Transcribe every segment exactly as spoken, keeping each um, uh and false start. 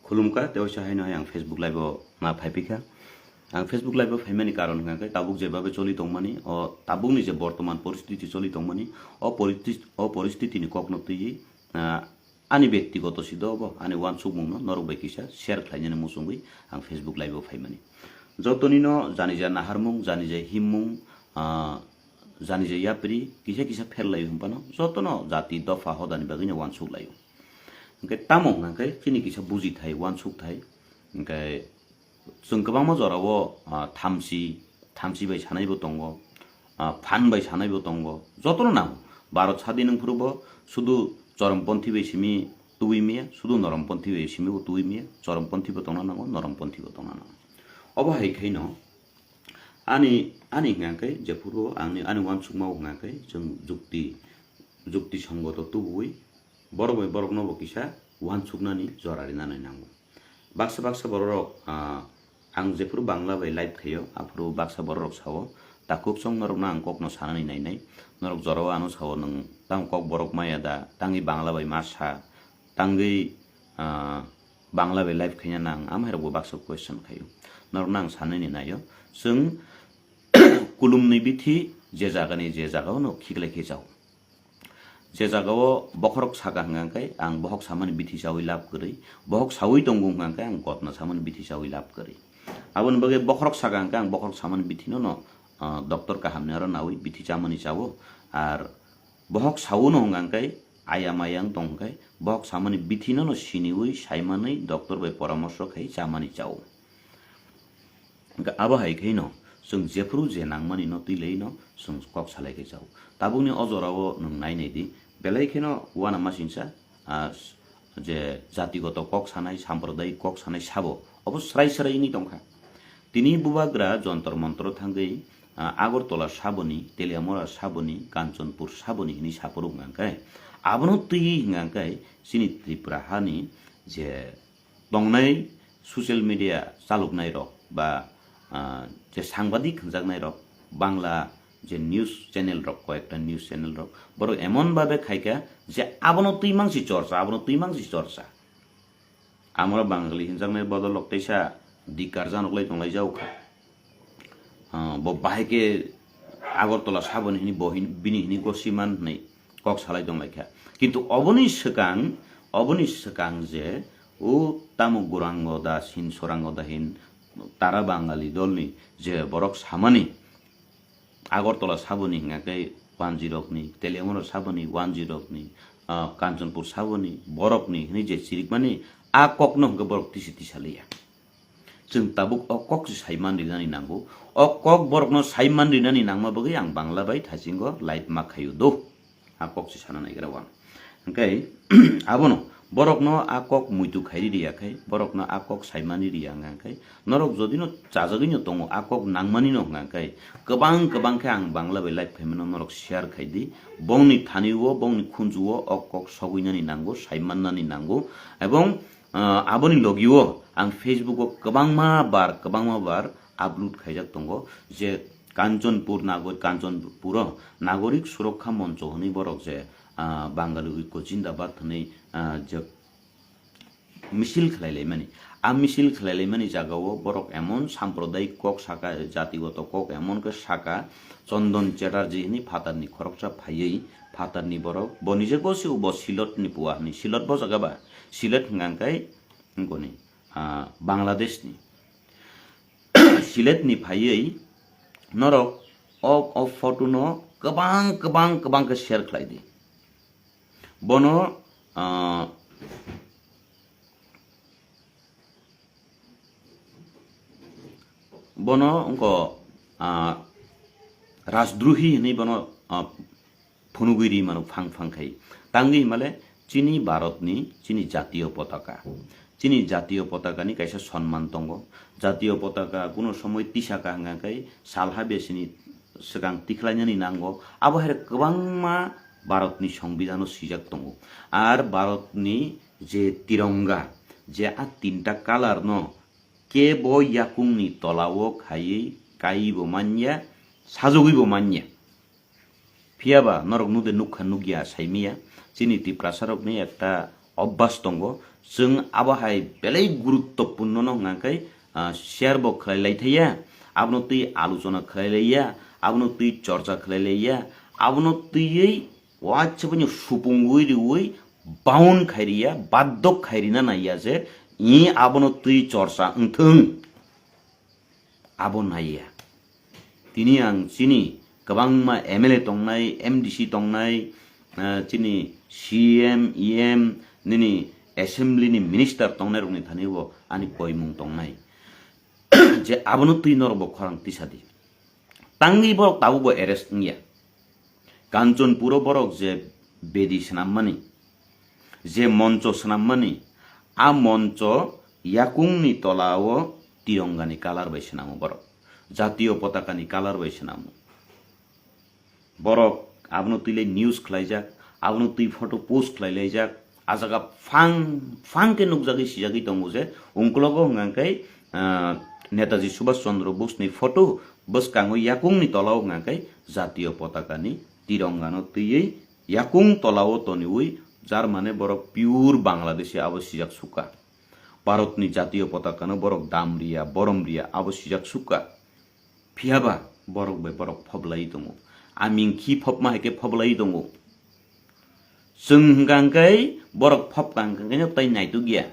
Khulumkha, tei waisa haino hai ang Facebook Live o ma phaiphikha. Ang Facebook Live o phaimani karon hwnkha khe tabuk jebabe choli tongmani, o tabukni je bortoman poristiti choli tongmani, o poristiti, o poristitini kokno twiwi, ah, ani bektigoto sido obo, ani uansukmungno norok bai kisa share khlainani muchungwi ang Facebook Live o phaimani. Jotonino janija naharmung, janija himmung, ah, janija yapri kisa kisa pherlaio hwnphano jotono jati dopha hodani bagwino uansuk laio. Hwnkhe tamo hwnkha khe chini kisa bujithai, uansukthai. Hwnkhe chwng kwbangma jorao, ah, thamchi, thamchi bai sanaibo tongo, ah, phan bai sanaibo tongo, jotono nango. Bharat sadin wngphuru bo sudu choromponthi bai simi tubui maya, sudu noromponthi bai simi bo tubui maya, choromponthi bo tongna nango, noromponthi bo tongna nango. Obo hai khaino ani, ani hwnkha khe jephuru ani, ani uansukmao hwnkha khe chwng jukti, jukti songoto tubui borok bai borokno bo kisa uansuknani jora rina nai nango. Baksa baksa bororok, ah, ang jephuru Bangla bai live khaio, aphuru baksa bororok sao, "Takhuk chwng norokno ang kokno sanani nainai, norok jorao ano sao nwng tamo kok borok maya da, tangwi Bangla bai ma sa, tangwi, ah, Bangla bai live khaina nang?" Amahairokbo baksa question khaio. Norokno ang sanani naio, chwng kulumni bithi je jagani je jagao no khiklai khe chao. Je jagao bokhorok saka hwnkha khe ang bokhok samani bithi chaui lab kwrwi, bokhok saui tongo hwnkha khe ang gotna samani bithi chaui lab kwrwi. Aboni bagwi bokhorok saka hwnkha khe ang bokhorok samani bithi no no, ah, doctor kaham ni aro naui bithi chamani chao. Ar bokhok saui no hwnkha khe ayang mayang tong khe bokhok samani bithi no no siniui saimanwi doctor bai poramorsho khai chamani chao. Hwnkhe abo hai khaino chwng jephuru je nangmani no twi laino chwng kok salai khe chao. Tabukni o jorao nwng nai nai di, belai kheno uanamasingcha, ah, je jatigoto kok sanai, sampradayik kok sanai sabo, obo srai srai wngwi tongkha. Tini bubagra Jontor Montor thangwi, ah, Agartala saboni, Teliamura saboni, Kanchanpur saboni hinwi saphuru hwnkha khe, abono twi hwnkha khe chini Tripura hani je tongnai social media chaloknai rok ba, ah, je sangbadik hwnjaknai rok, Bangla je news channel rok, koyekta news channel rok, borok emon babe khaika je abono twi mangsi chorcha, abono twi mangsi chorcha. Amoro Bangali hwnjaknai bodol rok teisa dikar janok lai tonglai jao kha. Ah, bo bahai khe Agartala saboni hini bo hin-, bini hini gosiman hwnwi kok salai tong lai kha. Kintu oboni swkang, oboni swkang je o tamo Gurango da, Sin Sorango da hin tara Bangali dolni je borok samani Agartala saboni hwnka khe wanjwi rokni, Teliamura saboni wanjwi rokni, ah, Kanchanpur saboni borokni hwnwi je chirikmani a kokno hwnkhe borok tisi tisa liya. Chwng tabuk o kok se sai man rinani nango. O kok borokno sai man rinani nangma bagwi ang Bangla bai thaisingo live ma khaio do. A kok se sana naigra wang. Hwnkhe abono borokno a kok muitu khairi riya khai, borokno a kok sai mani riya hwnkha khai, norok jodino chajagwino tongo, a kok nangmani no hwnkha khai, kwbang kwbang khe ang Bangla bai live khaimano norok share khai di. Bongni thani o, bongni khunju o o kok sogwinani nango, sai mannani nango, ebong ah, aboni logio ang Facebook o kwbangma bar, kwbangma bar upload khaijak tongo je Kanchanpur Nagor-, Kanchanpuro Nagorik Surokha Moncho hwnwi borok je, ah, Bangali Oikko Jindabad hwnwi, ah, je misil khlai laimani. A misil khlai laimani jagao borok emon sampradayik kok saka, jatigoto kok emon khe saka, Chondon Chatterjee hwnwi phatarni khoroksa phaiwi phatarni borok, bo nije gosio bo Silotni pua hwnwi, Silot bo jaga ba? Silot hwnkha khe wngkoni, ah, Bangladeshni. Siletni phaiwi norok o, o photo no kwbang, kwbang, kwbang khe share khlai di. Bono, ah, bono wngkha, ah, Rajdrahi hwnwi bono, ah, phunugwi ri mano phang phang khai. Tangwi himale chini Bharatni chini jatiyo potaka. Chini jatiyo potakani kaisa sonman tongo. Jatiyo potaka kuno somoi tisaka hwnka khai salha besini swkang tikhlainani nango. Abo hai kwbangma Bharatni Songbidhano swijak tongo. Ar Bharatni je tironga, je a tinta colour no kebo yakungni tolao khaiwi kaibo manya, sajogwibo manya. Phiyaba norok nude nukha nukya saimaya, chini Tiprasarokni ekta obvas tongo, Chwng abo hai belai guruttopurno no hwnka khe, ah, share bo khlai lai thaiya, abono twi alochona khlai laiya, abono twi chorcha khlai laiya, abono twiwi waisa bini supungwi riwi bound khai riya, baddhok khai rina naiya je i abono twi chorcha wngthwng. Abo naiya. Tini ang chini kwbangma M L A tongnai, M D C tongnai, ah, chini C M, E M, nini assembly ni minister tongnai rokni thani bo ani poimung tongnai. Je abono twi norok bo khorang tisa di. Tangwi borok tabuk bo arrest wngya. Kanchanpuro borok je bedi swnammani, je moncho swnammani, a moncho yakungni tola-o tirongani colour bai swnamo borok, jatiyo potakani colour bai swnamo. Borok abono twi lai news khlaijak, abono twi photo post khlai laijak, a jaga phang phang khe nukjagwi sijagwi tongo je, ungkologo hwnka khe, ah, Netaji Subhash Chandra Bose ni photo, bwskango yakungni tola-o hwnka khe jatiyo potakani tirongano twiwi yakung tola-o toniwi, jar mane borok pure Bangladeshi abo sijak sukha. Bharatni jatiyo potakano borok dam riya, borom riya abo sijak sukha. Phiyaba borok bai borok phoblai tongo. Aming khi phopma hai khe phoblai tongo. Chwng hwnka hwnkhe borok phopka hwnka hwnkhe no tai naituk ya.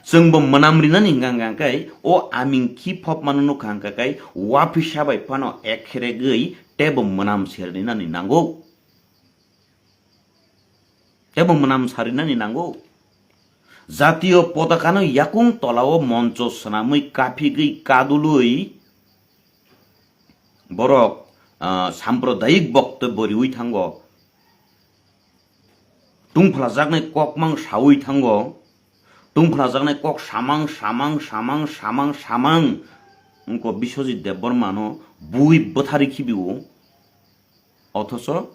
Chwng bo mwnam rinani hwnka hwnka hwnkhe o aming khi phopmano nukha hwnka khe waphisa bai phano ekheregwi tei bo mwnam ser rinani nango. Tei bo mwnam sarinani nango. Jatiyo potakano yakung tolao moncho swnamwi kaphigwi kadulwi borok, ah, sampradayik boktobyo riwi thango. Tungphlajaknai kokmang sawi thango. Tungphlajaknai kok samang, samang, samang, samang, samang. Wngkha Biswajit Debbarmano bui bwtharwi khibio. Othocho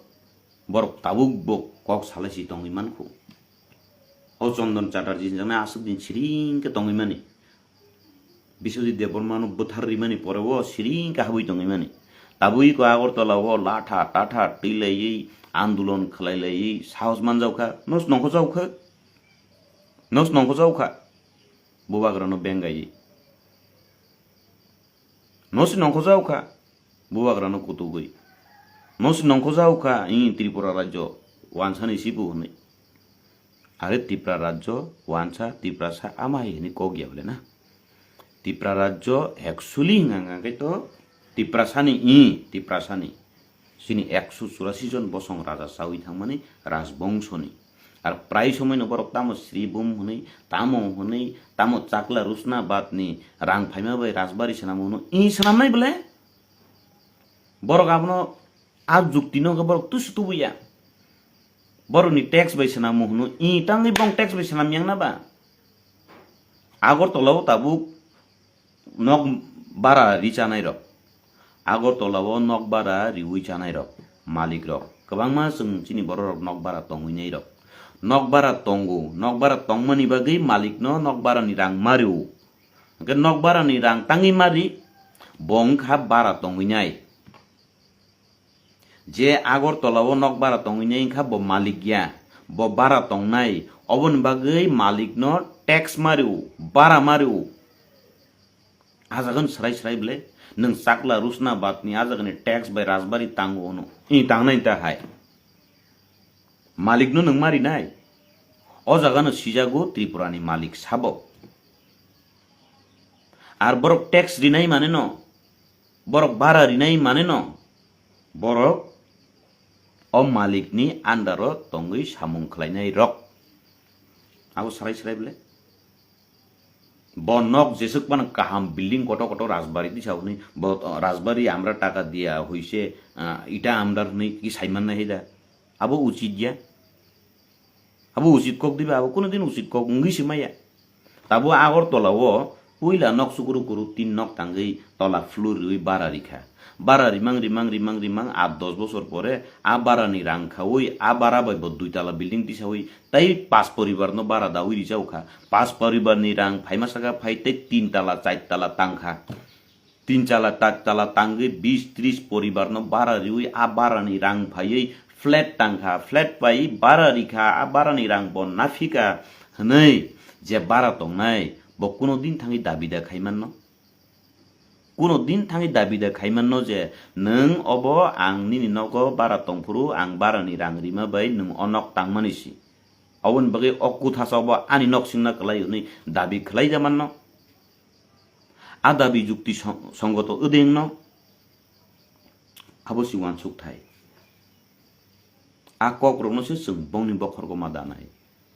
borok tabuk bo kok salai si tongwi mankho. O Chondon Chatterjee hwnjaknai aswk din siring khe tongwi mani. Biswajit Debbarmano bwthar rimani pore o siring khe habwi tongwi mani. Tabuk iko Agartala o latha tatha twi laiwi andolon khlai laiwi sahos manjak kha. Nos nongkho jak kha? Nos nongkho jak kha? Bubagrano bengaiwi. Nosi nongkho jak kha, bubagrano kutugwi. Nosi nongkho jak kha, ih, Tripura rajyo wansani sibu hwnwi. Are Tripura rajyo wansa, Tiprasa ama hai hwnwi kok ya bole na. Tripura rajyo actually hwnka hwnka khe to Tiprasani, ih, Tiprasani. Chini ekso churasi jon bosong raja chawi thangmani rajbongshoni. Ar prai somoino borok tamo Sribhum hwnwi, tamo hwnwi, tamo Chakla Rusna Badni rang phaima bai Rajbari swnamo hwno, i swnamnai bole? Borok abono a juktino khe borok tusu tubuya. Borokni tax bai swnamo hwno, i tangwi bong tax bai swnam yang na ba? Agartala o tabuk nok bara ri chanai rok, Agartala o nok bara riwi chanai rok, malik rok kwbangma chwng chini borok rok nok bara tongwi nai rok, nok bara tongo, nok bara tongmani bagwi malik no nok bara ni rang ma rio, hwnkhe nok bara ni rang tangwi ma ri, bo wngkha bara tongwi nai. Je Agartala o nok bara tongwi nai wngkha bo malik ya, bo bara tongnai, oboni bagwi malik no tax ma rio, bara ma rio. A jaga no swrai swrai bole, nwng Chakla Rusna Badni a jaga ni tax bai Rajbari tango hwno, i tangnai ta hai. Malik no nwng ma rinai. O jaga no sijago Tripura ni malik sabo. Ar borok tax rinai mane no, borok bara rinai mane no, borok o malik ni under o tongwi samung khlainai rok. Abo swrai swrai bole. Bo nok jeswk phano kaham building kotor kotor Rajbari tisa hwnwi, bo Rajbari amra taka diya hoise, ah, ita amdar hwnwi ki saiman nai da. Abo uchit ya. Abo uchit kok diba, abo kuno din uchit kok wngwi se maya. Tabuk Agartala o puila nok chukuru kuru tin nok tangwi tola floor riwi bara rikha. Bara rimang, rimang, rimang, rimang, aat dos bosor pore a bara ni rang khawi, a bara bai bo dui tala building tisawi, tei pas poribar no bara dawi rijak kha. Pas poribar ni rang phaima saka phai tei tin tala, char tala tang kha. Tin tala, char tala tangwi bis tris poribar no bara riwi a bara ni rang phaiwi flat tang kha. Flat pai bara rikha, a bara ni rang bo naphika hwnwi Je bara tongnai, bo kuno din thangwi dabi da khai manno. Kuno din thangwi dabi da khai manno je, "Nwng obo ang nini nogo bara tongphuru, ang barani rang rima bai nwng o nok tangmani si. Oboni bagwi o kuthasa obo ani nok singna kwlai," hwnwi dabi khlai ja manno. A dabi jukti song-, songgoto wdwngno. Abo si uansuk thai. A kokrokno se chwng bongni bokhorgo ma danai.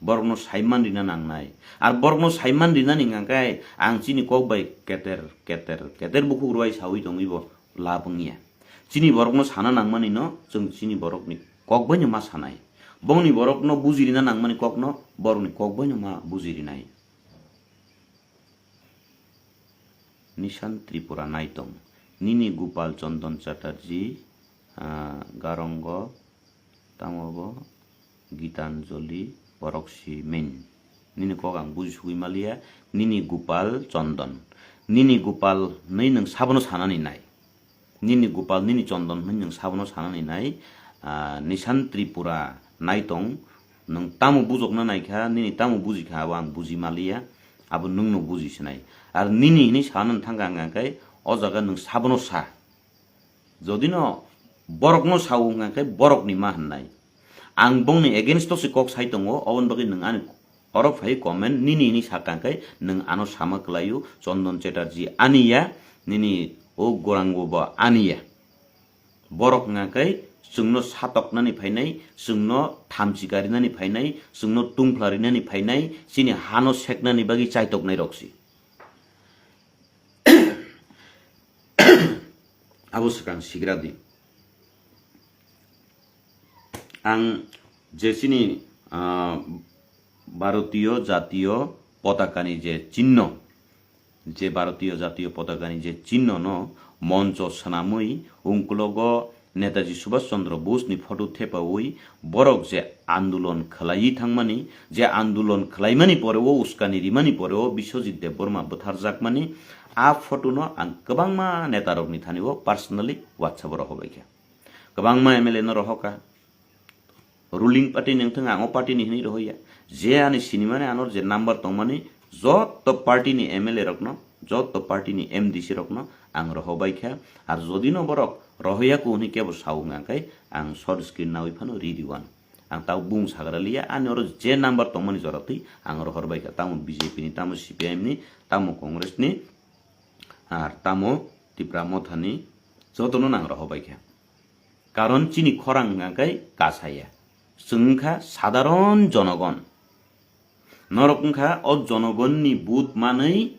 Borokno saiman rina nangnai. Ar borokno saiman rinani hwnkha khe ang chini kok bai keter, keter, keter bukhuk rwai saui tongwi bo lab wngya. Chini borokno sana nangmani no chwng chini borokni kok bai no ma sanai. Bongni borokno buji rina nangmani kokno borokni kok bai no ma buji rinai. Nishan Tripura naitong. Nini Gopal Chondon Chatterjee, ah, garongo tamo bo Gitanjali borok si main. Nini kok ang buji sugui maliya, nini Gopal Chondon. Nini Gopal hwnwi nwng sabono sanani nai. Nini Gopal, nini Chondon hwnwi nwng sabono sanani nai, ah, Nishan Tripura naitong, nwng tamo bujokna naikha, nini tamo bujikha, abo ang buji maliya, abo nwngno buji sinai. Ar nini hwnwi sanani thangkha ang khe, o jaga nwng sabono sa. Jodi no borokno sao hwnkha khe borokni ma hwnnai. Ang bongni against o se kok sai tongo, oboni bagwi nwng ani oro phai comment nini hwnwi sakha khe nwng ano sama kwlaio, Chondon Chatterjee ani ya, nini o Gorango bo ani ya. Borok hwnkha khe chwngno satoknani phainai, chwngno thamchi karinani phainai, chwngno tungphla rinani phainai, chini hano seknani bagwi chaitoknai rok se. Abo swkang sigra di. Ang je chini, ah, Bharatiyo Jatiyo Potakani je chinno, je Bharatiyo Jatiyo Potakani je chinno no moncho swnamwi ungkulogo Netaji Subhash Chandra Bose ni photo thepaui borok je andolon khlaiwi thangmani, je andolon khlaimani pore o uskani rimani pore o Biswajit Debbarma bwtharjakmani, a photo no ang kwbangma netarokni thani o personally WhatsApp o rohobaikha. Kwbangma M L A no rohokha. Ruling party ni wngthang ang o party ni hinwi rohoya. Je ani sinimani anor je number tongmani joto party ni M L A rokno, joto party ni M D C rokno ang rohobaikha. Ar jodi no borok rohoyaku hwnwi kebo sao hwnkha khe ang short screen naui phano ri diwan. Ang tabo bung sagra liya, ani oro je number tongmani jora twi ang rohorbaikha. Tamo B J P ni, tamo C P I M ni, tamo Congress ni, ar tamo Tipra Motha ni, jotono nang rohobaikha. Karon chini khorang hwnkha khe kasaya. Chwng wngkha sadharon jonogon. Norok wngkha o jonogonni vote manwi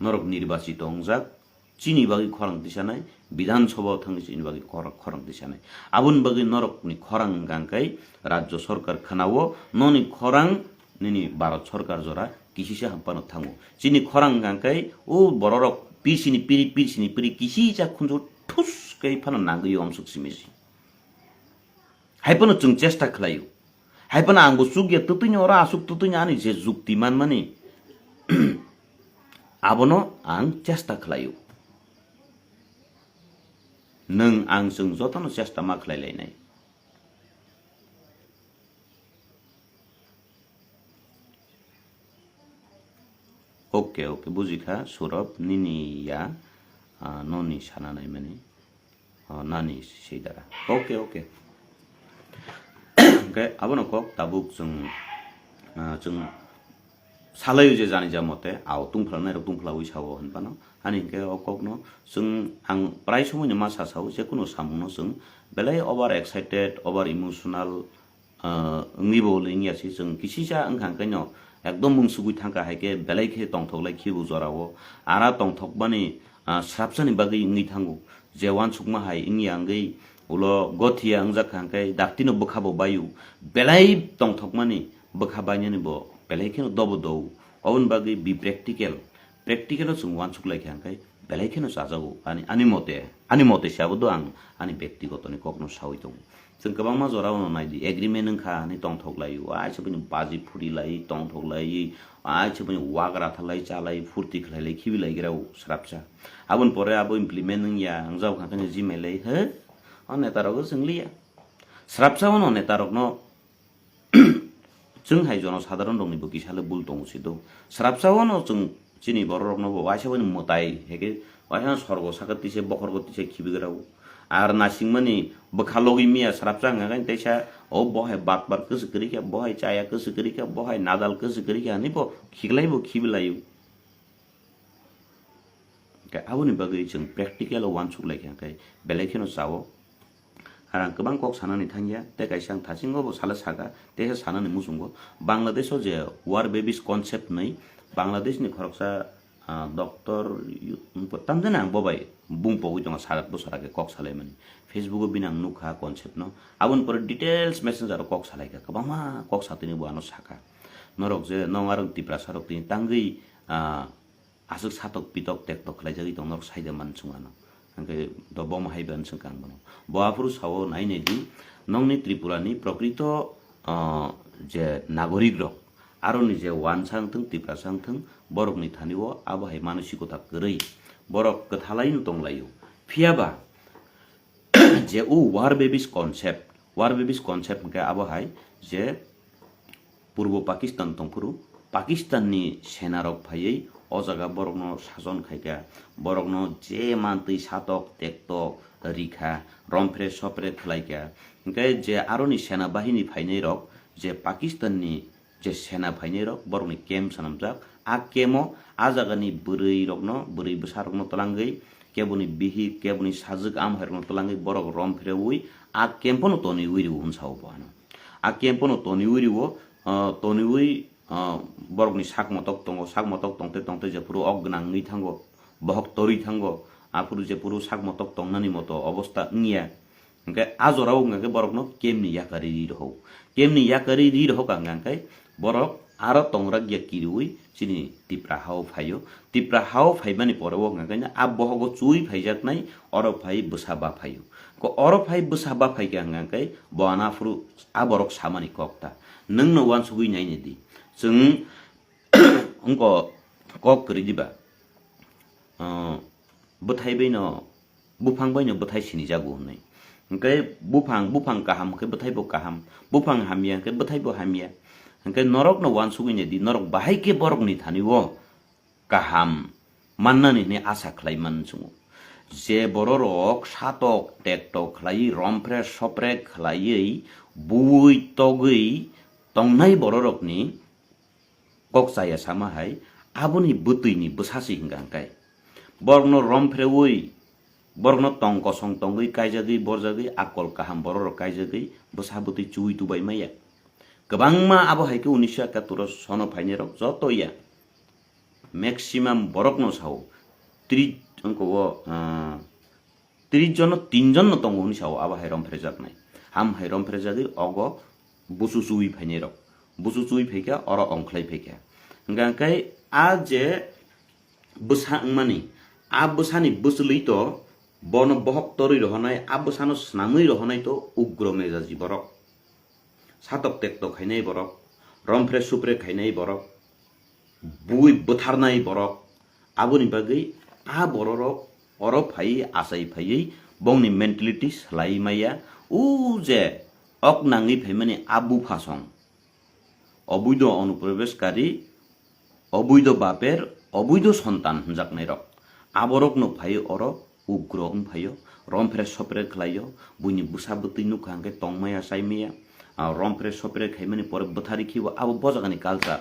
norok nirbachito wngjak. Chini bagwi khorang tisanai, Bidhan Sabha o thangwi chini bagwi khor-, khorang tisanai. Aboni bagwi norokni khorang hwnkha khe Rajya Sarkar khwnao, noni khorang nini Bharat Sarkar jora kisisa hampano thango. Chini khorang hwnkha khe o bororok pisini piri, pisini piri kisisa khunju thus khe phano nangwi omsuk simi si. Hai phano chwng chesta khlaio. Hai phano angbo chukya twtwino oro aswk twtwino ani je jukti manmani abono ang chesta khlaio. Nwng ang chwng jotono chesta ma khlai lainai. Oke, oke, bujikha, Surab, nini ya, ah, noni sana naimani, ah, nani sei dara. Oke, oke. Hwnkhe abono kok tabuk chwng, ah, chwng salaio je jani ja mote, ao tungphla nairok tungphla wi sao hwn phano. Ani hwnkhe o kokno chwng ang prai somoino ma sa sao, je kuno samungno chwng belai over excited, over emotional, ah, wngwi bo wngya se chwng kisisa wngkha hwnkhe no ekdom mungsugwi thangkha hai khe belai khe tongthok lai khibo jorao ara tongthokmani, ah, srapsani bagwi wngwi thango je uansukma hai wngya wngwi ulo gothiya wngjak kha hwnkhe daktino bwkha bo baio belai tongthokmani bwkha bainani bo belai kheno dobo do oboni bagwi be practical. Practical o chwng uansuk lai kha hwnkhe belai kheno chajago. Ani, ani mote, ani mote se abo do ang ani bektigoto ni kokno saui tongo. Chwng kwbangma jora o no nai di, agreement wngkha hinwi tongthok lai o, aisa bini baji phuri lai, tongthok lai, aisa bini wagra thalai, chalai, phurti khlai lai, khibi lai gra o srapsa. Aboni pore abo implement wngya, wngjak kha khe G M L A, he, o neta rok o chwng liya. Srapsa o no neta rok no Chwng hai jono sadharon rokni bo kisa le bul tongo se do. Srapsa wano chwng chini borok rokno bo waisa bai mwtai heke waisa sorgo saka tise bokhorgo tise khibigra o. Ar nasingmani bwkha logi miya srapsa hwnka khe teisa o bo hai batbar kwswk kwrwi kha, bo hai chaya kwswk kwrwi kha, bo hai nadal kwswk kwrwi kha hwnwi bo khiklai bo khibilaio. Hwnkhe aboni bagwi chwng practical o uansuk lai kha hwnkhe belai kheno chao. Ar ang kwbang kok sanani thangya, tei kaisa ang thasingo bo sala saka, teisa sanani muchungo. Bangladesh o je war babies concept hwnwi, Bangladesh ni khoroksa, ah, doctor yu-, tamjani ang bo bai bung pogwi tongo, sarak bwsara khe kok salaimani. Facebook o bini ang nukha concept no. Aboni pore details messenger o kok salaikha, kwbangma kok satini bo ano saka. Norok je nong arok Tiprasa rok tini tangwi, ah, aswk satok pitok tektok khlaijagwi tong norok saida man chwng ano. Hwnkhe do bomo hai ban chwng kang bono. Bo aphuru sao nai nai di, nongni Tripura ni prokrito, ah, je nagorik rok, aroni je wansa wngthung, Tiprasa wngthung, borokni thani o abo hai manosikota kwrwi. Borok kwthalai no tonglaio. Phiyaba je o war babies concept, war babies concept hwnkhe abo hai je Purbo Pakistan tongphuru, Pakistan ni sena rok phaiwi o jaga borokno sason khaikha, borokno je mantwi satok tektok rikha, romphre sopre khlaikha. Hwnkhe je aroni sena bahini phainai rok, je Pakistan ni je sena phainai rok, borokni camp swnamjak. A camp o a jagani bwrwi rokno, bwrwi bwsa rokno twlangwi, keboni bihik, keboni sajwk, amhai rokno twlangwi borok romphrewi a camp o no toniwi rwo hwn sao bo ano. A camp o no toniwi rwo, ah, toniwi, ah, borokni sak motok tongo, sak motok tongte tongte jephuru ok gwnang wngwi thango, bohok torwi thango, aphuru jephuru sak motok tongnani moto obosta wngya. Hwnkhe a jorao hwnkha khe borokno camp ni yakari ri rohok. Camp ni yakari ri rohok ang hwnkha khe borok aro tongrak ya kiriwi chini Tipra hao phaio. Tipra hao phaimani pore o hwnkha khe a bohogo chui phaijaknai, oro phai bwsa ba phaio. Ko oro phai bwsa ba phaikha hwnkha khe bo ano aphuru a borok samani kok ta. Nwngno uansugwi naini di. Chwng wngko kok kwrwi diba? Ah, bwthai baino, buphang baino bwthai sinijago hwnwi. Hwnkhe buphang, buphang kaham hwnkhe bwthai bo kaham, buphang hamya hwnkhe bwthai bo hamya. Hwnkhe norokno uansugwi naidi, norok bahai khe borokni thani o kaham mannani hwnwi asa khlai man chwngo. Je bororok satok tektok khlaiwi, romphre sopre khlaiwi, buwi togwi tongnai bororokni kok chaya sama hai, aboni bwtwi ni bwsa se hwnkha hwnkhe. Borokno romphrewi, borokno tong kosong tongwi kaijagwi, borjagwi, akol kaham bororok kaijagwi, bwsa bwtwi chuwi tubai maya. Kwbangma abo hai khe unisho ekattor o sono phainai rok joto ya. Maximum borokno sao. Tris wngkha o, ah, tris jono tin jono tongo hwnwi sao abo hai romphrejaknai. Ham hai romphrejakgwi ogo busu chuwi phainai rok. Busu chuwi phaikha, oro ongkhlai phaikha. Hwnkha khe a je bwsa wngmani, a bwsani bwchwlwi to bono bohok torwi rohonai, a bwsano snamwi rohonai to ugro mejaji borok. Satok tektok khainai borok, romphre supre khainai borok, bui bwtharnai borok, aboni bagwi a bororok oro phaiwi achai phaiwi bongni mentality swlaiwi maya, o je ok nangwi phaimani a buphasong, oboido onuprobeshkari, oboido baper, oboido sontan hwnjaknairok. Aborokno phaiwi oro ugro wng phaio, romphre sopre khlaio, buini bwsa bwtwi nukha hwnkhe tongmaya chaimaya, ah, romphre sopre khaimani pore bwtharwi khibo abo bojagani culture.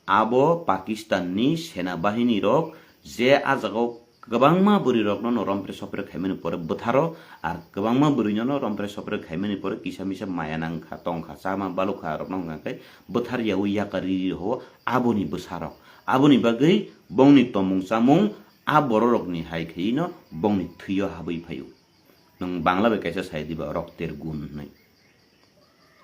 Abo Pakistanni sena bahinirok je a jagao kwbangma bwrwirokno no romphre sopre khaimani pore bwtharo, ar kwbangma bwrwino no romphre sopre khaimani pore kisa misa maya nangkha, tongkha, chama balukha rokno hwnkha khe bwthar yaui yakarwi rwo aboni bwsarok. Aboni bagwi bongni tomung chamung a bororokni hai khaino bongni thwio habwi phaio. Nwng Bangla bai kaisa sai diba, rokter gun hwnwi.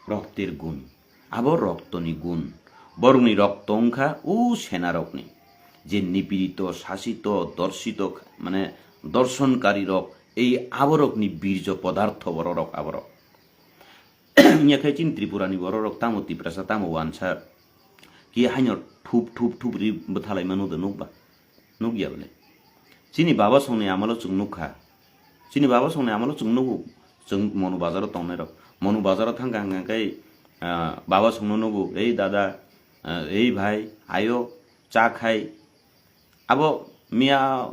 Rokter gun. Abo roktoni gun. Borokni rokto wngkha o senarokni. Je nipirito, sasito, dorsito, mane dorsonkari rok, ei aborokni birjo podartho bororok aborok. Wngya khe chini Tripurani bororok tamo Tiprasa, tamo wansa, ki haino thup thup thup ri bwthalaima nukdo nukba? Nukya bole. Chini baba songni amalo chwng nukha. Chini baba songni amalo chwng nugo. Chwng Monu bazaro tongnairok. Monu bazaro thangkha hwnkha khe Ah, baba songno nugo, "Ei dada, ah, ei bhai, ayo, cha khai." Abo miya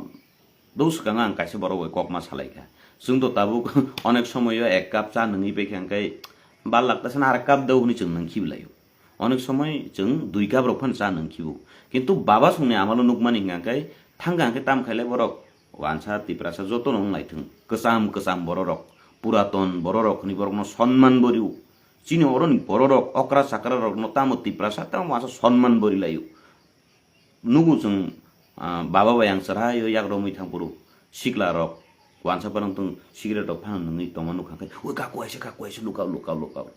do swkang ang kaisa borok bai kokma salaikha. Chwng to tabuk onek somoyo ek cup cha nungwi paikha, hwnkhe bal lakta sana ar cup do hwnwi chwng nungkhi blaio. Onek somoi chwng dui cup rok phano cha nungkhibo. Kintu baba songni amalo nukmani hwnkha khe thangkha hwnkhe tam khailai borok wansa Tiprasa jotono wnglaithwng. Kwcham kwcham bororok, puraton bororok hwnwi borokno sonman borio. Chini oroni bororok okra chakra rokno tamo Tiprasa tamo wansa sonman borilaio. Nugo chwng, ah, baba bai ang chwraio yak romwi thangphuru sikla rok wansa parang tong cigarette rok phano nungwi tongma nukha khe, "Oi kaku aise, kaku aise, lukao, lukao, lukao,"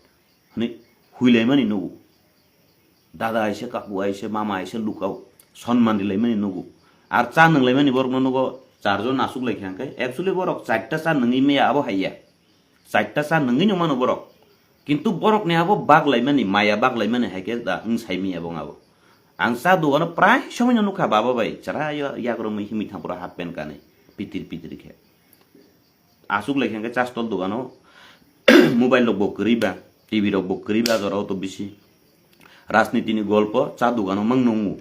hwnwi huilaimani nugo. Dada aise, kaku aise, mama aise, lukao, sonman rilaimani nugo. Ar cha nunglaimani borokno nugo, charjon asuk laikha hwnkhe, actually borok charta cha nungwi maya abo haiya. Charta cha nungwi no mano borok. Kintu borokni abo baglaimani, maya baglaimani hai khe da wng sai maya bo abo. Ang cha dugano prai somoi no nukha baba bai, chwraio yak romwi himwi thang pura half pant kanwi, pitir pitir khe. Asuk lai khe hwnkhe cha stol dugano mobile rok bo kwrwi ba, T V rok bo kwrwi ba, jorao to bisi. Rajniti ni golpo cha dugano mang nungo.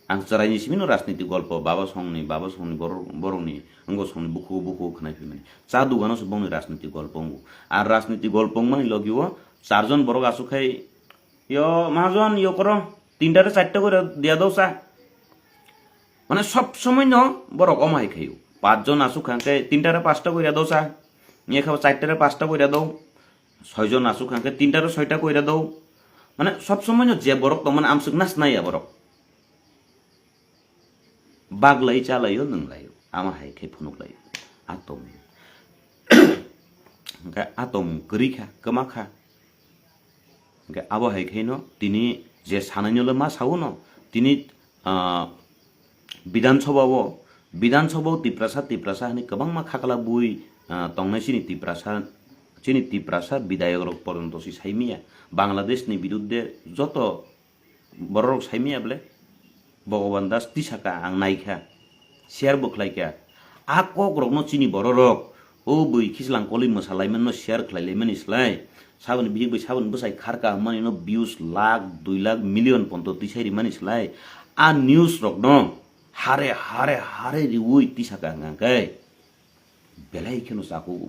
Ang chwraini simi no rajniti golpo, baba songni, baba songni borok, borokni, wngbo songni bukhuk, bukhuk khwnai phimani. Cha dugano se bongni rajniti golpo wngo. Ar rajniti golpo wngmani logi o charjon borok asuk khai, "Yo, mahajon, yo koro, tinta re charta kore dia do cha." Mane sob somoi no borok omo hai khaio. Pachjon asuk kha khe tinta re pasta kore do cha. Ni kha charta re pasta kore do. Soijon asuk kha khe tinta re soita kore do. Mane sob somoi no je borok tong mane amsuk nas nai ya borok. Baglai chalaio, nunglaio, ama hai khe phunuklaio. Atom. Hwnkhe atom kwrwi kha, kwma kha. Hwnkhe abo hai khe no tini je sanai no le ma sao no, tini, ah, Bidhan Sabha o, Bidhan Sabha o Tiprasa, Tiprasa hwnwi kwbangma khakla bui, ah, tongnai chini Tiprasa, chini Tiprasa bidayok rok poronto si sai miya. Bangladesh ni biruddhe joto bororok sai maya bole? Bhagavan Das tisaka, ang naikha, share bo khlaikha. A kokrokno chini bororok, o bui Khislang Koli mwsalaimano share khlailaimani slai, saboni bihik bai saboni bwsai kharka hwnmanino views lakh, dui lakh, million ponto tisai rimani slai, a news rokno hare hare hare riui tisaka hwnkha khe belai kheno chakugo.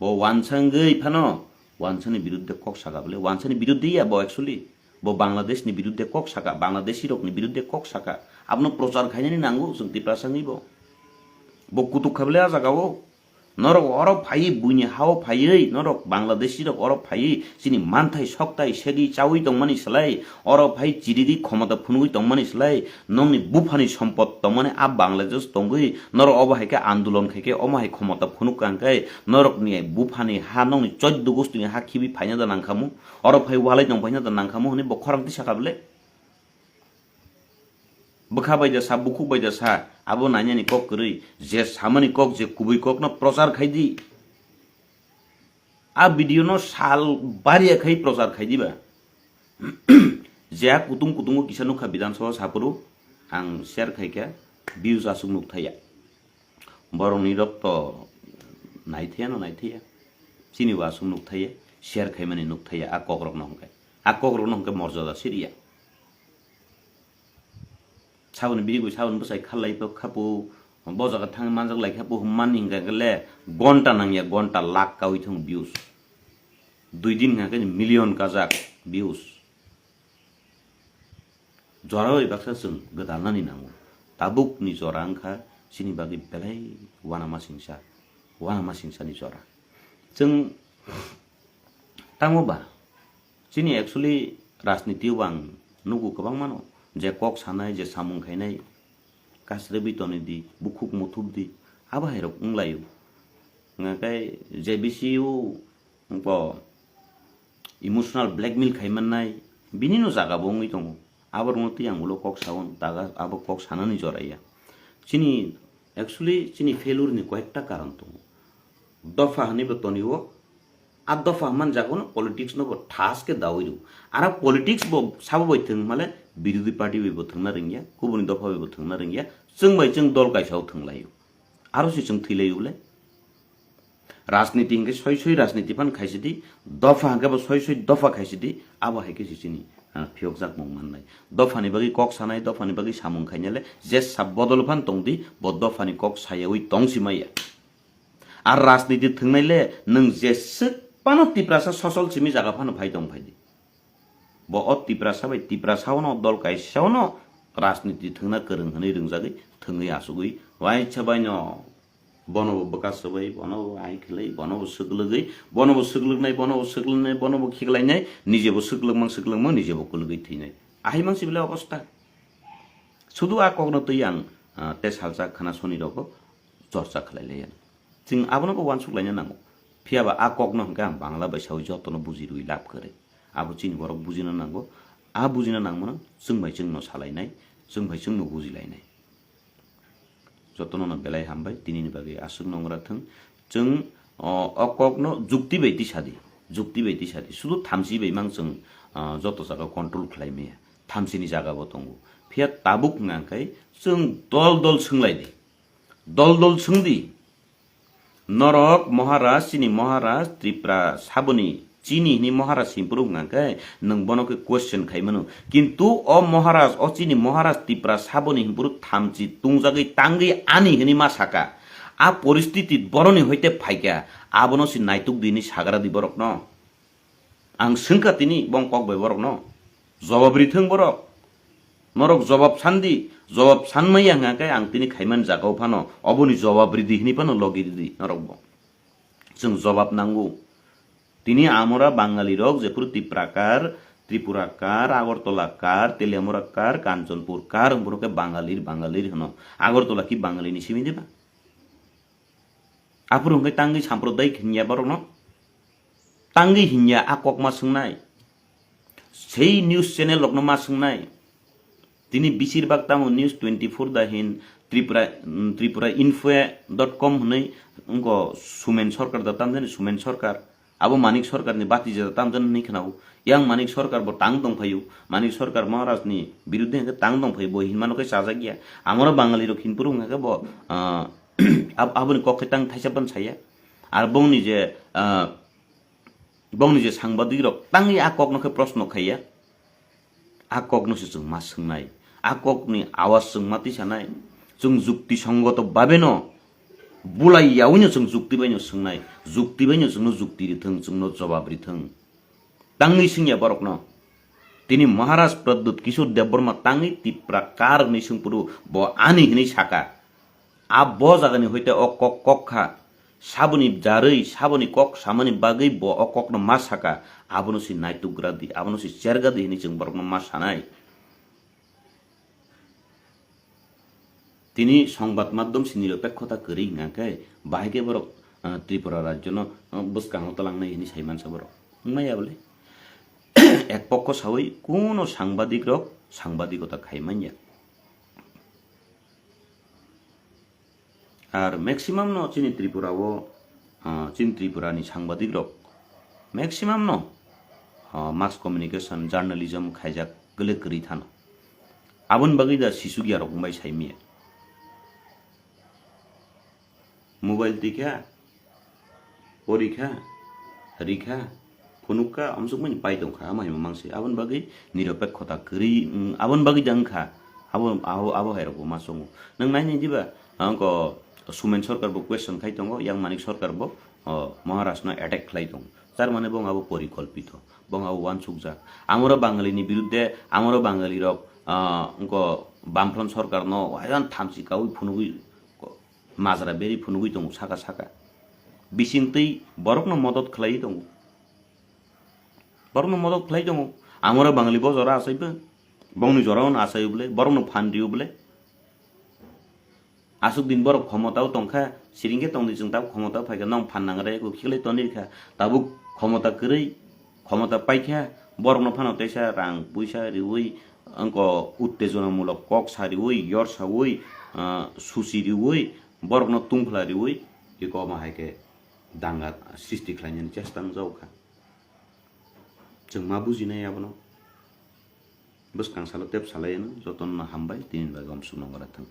Bo wansangwi phano wansani biruddhe kok saka bole, wansani biruddhe ya bo actually. Bo Bangladesh ni biruddhe kok saka, Bangladeshi rok ni biruddhe kok saka. Abono prochar khainani nango chwng Tiprasa wngwi bo. Bo kutuk kha bole a jaga o. Norok oro phaiwi buini hao phaiwi, norok Bangladeshi rok oro phaiwi chini manthai soktai segwi chaui tongmani slai, oro phai chirigwi khomota phunugwi tongmani slai, nokni buphani sompot tongmani a Bangladesh tongwi norok obo hai khe andolon khai khe omo hai khomota phunuk kha hwnkhe norokni buphani ha nokni choddo gostini ha khibi phaina da nangkhamu, oro phai walai tong phaina da nangkhamu hwnwi bo khorang tisa kha bole. Bwkha bai da sa, bukhuk bai da sa, abo nainani kok kwrwi, je samani kok, je kubui kokno prochar khai di. A video no sal bariya khai prochar khai diba. Je a kutung kutungo kisa nukha Bidhan Sabha saphuru, ang share khai kha, views aswk nuk thaya. Borokni rok to nai thaya no nai thaya. Chini bo aswk nuk thaya, share khaimani nuk thaya, a kokrokno hwnkhe. A kokrokno hwnkhe morjada siriya. Saboni bihik bai saboni bwsai khalai khapu, bo jaga thangwi manjak lai khapu hwnmani hwnkha khe le gonta nangya, gonta lakh kaui thung views. Dui din hwnkha khe million kajak views. Jora bai baksa chwng gwdalnani nango. Tabukni jora wngkha chini bagwi belai uanama singsa, uanama singsani jora. Chwng tamo ba? Chini actually rajniti o ang nugo kwbangmano, je kok sanai, je samung khainai, kasrebwi tonwi di, bukhuk muthub di, abo hai rok wnglaio. Hwnkhe je bisi o bo emotional blackmail khai mannai, bini no jaga bo wngwi tongo. Abo rokno twi ang ulo kok sao, daga abo kok sanani jora ya. Chini, actually chini failure ni koyekta karon tongo. Dopha hwnwi bo tonwi o, a dopha man jaga no politics no bo thas khe dawi rw. Ara politics bo sabo bai thwng male birodhi party bai bo thwngna rwngya, kubuni dopha bai bo thwngna rwngya, chwng bai chwng dol kaisa o thwnglaio. Aro se chwng thwilaio le. Rajniti hinkhe soi soi rajniti phan khaisidi, dopha hinkhe bo soi soi dopha khaisidi, abo hai khe se chini, ah, phiyokjakmung mannai. Dophani bagwi kok sanai, dophani bagwi samung khainai le jesa bodol phan tongdi, bo dophani kok sayaui tongsi maya. Ar rajniti thwngnai le nwng jeswk phano Tiprasa sosol simi jaga phano phai tong phaidi. Bo o Tiprasa bai Tiprasa ono dol kaisa ono rajniti thwngna kwrwng hwnwi rwngjagwi thwngwi asugwi waisa baino bono bo bwkha swbai, bono bo ai khlai, bono bo swklwgwi, bono bo swklwknai, bono bo swklwknai, bono bo khiklainai, nije bo swklwkmang swklwkmang, nije bo kwlwgwi thwinai. Ahai mang sibile obostha. Sudu a kokno twi ang, ah, te salsa khana soni rogo chorcha khlai lai ya. Chwng abono bo uansuk laina nango. Phiya ba a kokno hwnkhe ang Bangla bai saui jotono buji rwi lab kwrwi. Abo chini borok bujina nango. A bujina nangmano chwng bai chwngno salainai, chwng bai chwngno bujilainai. Jotono no belai hambai, tinini bagwi aswk nongra thwng. Chwng, o, o kokno jukti bai tisadi, jukti bai tisadi. Sudu thamchi bai mang chwng, ah, joto jaga control khlai maya. Thamchini jaga bo tongo. Phiya tabuk hwnkha khe chwng dol dol swnglaidi. Dol dol swngdi. Norok Maharaj, chini Maharaj Tripura saboni chini hini Maharaj himpuru hwnkha khe nwng bono khe question khai mano. Kintu o Maharaj, o chini Maharaj Tripura saboni himpuru thamchi tungjagwi tangwi ani hini ma saka. A poristiti boroni hoite phaikha. Abono si naituk di hini sagra di borokno. Ang swngkha tini bong kok bai borokno. Jobab rithwng borok. Norok jobab sandi, jobab sanmaya hwnkha khe ang tini khaiman jagao phano oboni jobab ridi hini phano logi ridi norok bo. Chwng jobab nango. Tini amora Bangali rok jephuru Tiprakar, Tripurakar, Agartala kar, Teliamura kar, Kanchanpur kar, wngphuru khe Bangalir, Bangalir hwno. Agartala ki Bangalini simi diba? Aphuru hwnkhe tangwi samprodayik hinya borokno? Tangwi hinya a kok ma swngnai. Sei news channel rokno ma swngnai. Tini bisir bak tamo news twenty four da hin Tripura, mm, Tripura info dot com hwnwi wngkho Sumen Sarkar da tamjani Sumen Sarkar. Abo Manik Sarkarni batija da tamjani hwnwi khwnao. Yang Manik Sarkar bo tang tongphaio. Manik Sarkar Maharajni birudde hwnkhe tang tongphaio. Bo hinmano khe chajak ya. Amoro Bangali rok hinphuru hwnkha khe bo, ah, Ab-, aboni kok khe tang thaisa phano saya. Ar bongni je, ah, bongni je sangbadik rok tangwi a kokno khe proshno khaiya. A kokno se chwng ma swngnai. A kokni awas chwng ma tisanai. Chwng jukti songoto babeno bulai yaui no chwng jukti bai no swngnai. Jukti bai no chwngno jukti rithwng, chwngno jobab rithwng. Tangwi swngya borokno. Tini Maharaj Pradyut Kishore Debbarma tangwi Tipra kar hwnwi swngphuru bo ani hwnwi saka. A bo jagani hoite o kok kok kha. Saboni jarwi, saboni kok samani bagwi bo o kokno ma saka. Abono se naitugra di, abono se cherga di hwnwi chwng borokno ma sanai. Tini songbad maddom se niropekhota kwrwi hwnkha khe, bahai khe borok, ah, Tripura rajyono, ah, bwskango twlangnai hwnwi sai mansa borok. Wngmaya bole? Ek pokho saui kuno sangbadik rok sangbadik kota khai manya. Ar maximum no chini Tripura o, ah, chini Tripura ni sangbadik rok maximum no, ah, mass communication, journalism khaijak gele kwrwi thano. Aboni bagwi da sisugya rok wngbai sai miya. Mobile tikha, porikha, rikha, phunukha, amsukmani pai tongkha, ama hima mangsi. Aboni bagwi niropekhota kwrwi, mm, aboni bagwi da wngkha, abo, abo, abo hai rokbo ma chongo. Nwng nai nai diba, angko Sumen Sarkar bo question khai tongo, Yang Manik Sarkar bo, o, Maharaj no attack khlai tongo. Tar mane bo abo porikolpito, bo abo uansukjak. Amoro Bangali ni birudde, amoro Bangali rok, ah, angko Bamfront Sarkar no, ayang thamchi kaui phunugwi, majra beri phunugwi tongo saka saka. Bisingtwi borokno modot khlaiwi tongo. Borokno modot khlai tongo. Amora Bangali bo jora asai bo. Bongni jora ono asai bole. Borokno phan rio bole. Asuk din borok khomotao tongkha. Siringke tongdi chwng tabuk khomotao phaikha. Nong phan nangre eko khiklai tonwi rikha. Tabuk khomota kwrwi. Khomota paikha, borokno phano teisa rang puisa riui, angko uttejonamulok kok sariui, yorsaui, ah, susi riui, borokno tungphla riui, eko omo hai khe danga sristi khlainani chesta wngjago kha. Chwng ma bujinai abono. Bwskang salo tep salai ano, jotono hambai, tini bagwi omsuk nongora thang.